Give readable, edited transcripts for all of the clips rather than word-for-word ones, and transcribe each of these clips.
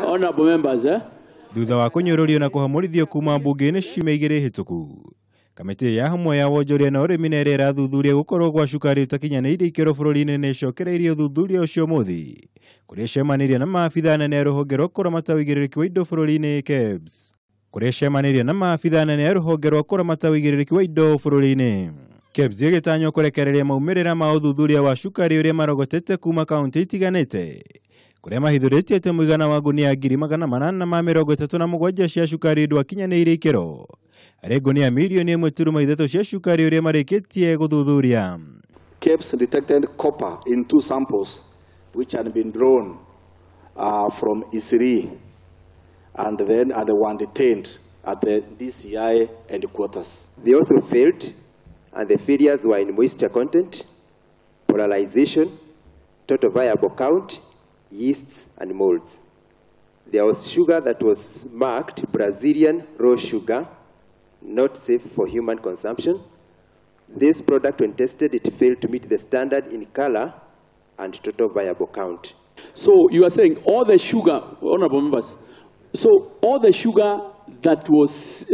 Honorable members, eh? Thutha wa kũnyũrũrio na kũhamũrithio kuma mbunge-inĩ ciumia igĩrĩ hĩtũku, kamĩtĩ ya hamwe ya wonjoria na ũrĩmi na ĩrĩa ĩrathuthuria gũkorwo gwa cukari ũtakinyanĩirie ikĩro bũrũri-inĩ nĩ ĩcokereirie ũthuthuria ũcio ũmũthĩ, kũrĩa ĩcemanĩirie na maabitha anene a rũhonge rwa kũramata ũigĩrĩrĩki wa indo bũrũri-inĩ KEBS. Kũrĩa ĩcemanĩirie na maabitha anene a rũhonge rwa kũramata ũigĩrĩrĩki wa indo bũrũri-inĩ. KEBS ĩgĩtanywo kũrekereria maumĩrĩra ma ũthuthuria wa cukari ũrĩa marogotete kuma kaunti itiganĩte, kũrĩa mahithũrĩtie atĩ mũigana wa ngunia 837,000 cia cukari ndwakinyanĩirie ikĩro, harĩ ngunia 1.3 mirioni cia cukari ũrĩa marĩkĩtie gũthuthuria. KEBS detected copper in 2 samples which had been drawn from Isiri and then and they were detained at the DCI headquarters. They also failed, and the failures were in moisture content, polarization, total viable count, yeasts and molds. There was sugar that was marked Brazilian raw sugar, not safe for human consumption. This product, when tested, it failed to meet the standard in color and total viable count. So you are saying all the sugar, honorable members, so all the sugar that was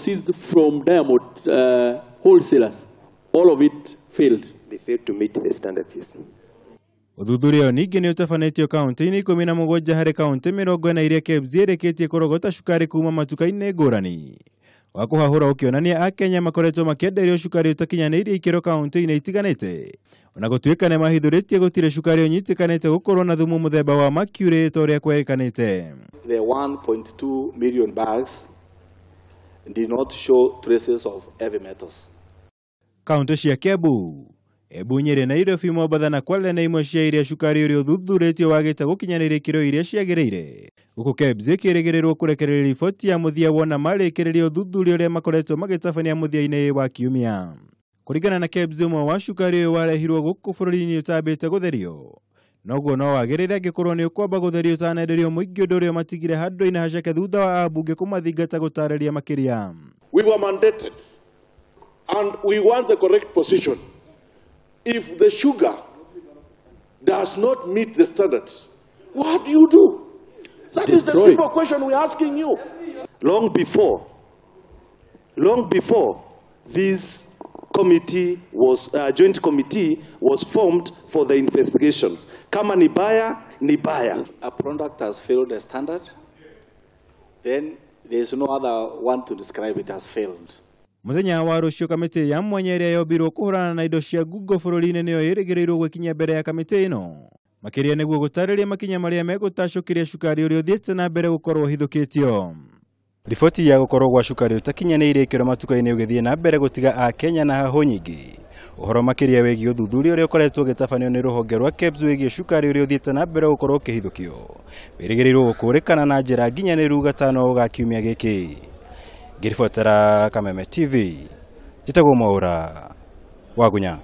seized from Diamond wholesalers, all of it failed. They failed to meet the standards, yes. Ũthuthuria ũyũ ningĩ nĩ ũtabanĩtio kaunti-inĩ 17 harĩ kaunti 40 iria KEBS ĩrĩkĩtie kũrogota cukari kuma matuka-inĩ ngũrani. Wa kũhahũra ũkĩonania Akenya makoretwo makĩenderio cukari ũtakinyanĩirie ikĩro kaunti-inĩ itiganĩte. Ona gũtuĩka nĩ mahithũrĩtie gũtirĩ cukari ũnyitĩkanĩte gũkorwo na thumu mũthemba wa mercury ta ũrĩa kwerĩkanĩte. The 1.2 million bags did not show traces of heavy metals. Kaunti cia Kiambu, Embu, Nyeri, Nairobi, Mombatha na Kwale nĩ imwe cia iria cukari ũrĩa ũthuthurĩtio wagĩte gũkinyanĩria ikĩro iria ciagĩrĩire, gũkũ KEBS ĩkĩrĩgĩrĩrwo kũrekereria riboti ya mũthia wona marĩkĩrĩria ũthuthuria ũrĩa makoretwo magĩtabania mũthia-inĩ wa kiumia. Kũringana na KEBS, ũmwe wa cukari ũyũ warehirwo gũkũ bũrũri-inĩ ũtambĩte gũtherio, noguo no wagĩrĩre angĩkorwo nĩ ũkwamba gũtherio ũtanenderio mũingĩ, ũndũ ũrĩa matigire handũ-inĩ haceke thutha wa ambunge kũmathingata gũtarĩria makĩria. We were mandated and we want the correct position. If the sugar does not meet the standards, what do you do? That is the Destroyed. Simple question we're asking you. Long before this joint committee was formed for the investigations. Kama ni baya, ni baya. A product has failed the standard, then there is no other one to describe it as failed. Mũthenya wa rũciũ, kamĩtĩ ya mwanya ĩrĩa yombirwo kũhũrana na indo cia ngungo bũrũri-inĩ nĩyo ĩrĩgĩrĩirwo gwĩkinyia mbere ya kamĩtĩ ĩno makĩria nĩguo gũtarĩria makinya marĩa megũtacũkĩria cukari ũrĩa ũthiĩte na mbere gũkorwo ũhithũkĩtio. Riboti ya gũkorwo gwa cukari ũtakinyanĩirie ikĩro matuka-inĩ ũgĩthiĩ na mbere gũtiga Akenya na hahũ nyingĩ. Ũhoro makĩria wĩgiĩ ũthuthuria ũrĩa ũkoretwo ũgĩtabanio nĩ rũhonge rwa KEBS wĩgiĩ cukari ũrĩa ũthiĩte na mbere gũkorwo ũkĩhithũkio wĩrĩgĩrĩirwo gũkũrĩkana na njĩra nginyanĩru gatano ga kiumia gĩkĩ. Ngĩribotera Kameme TV, njĩtagwo Mwaũra Wagunya.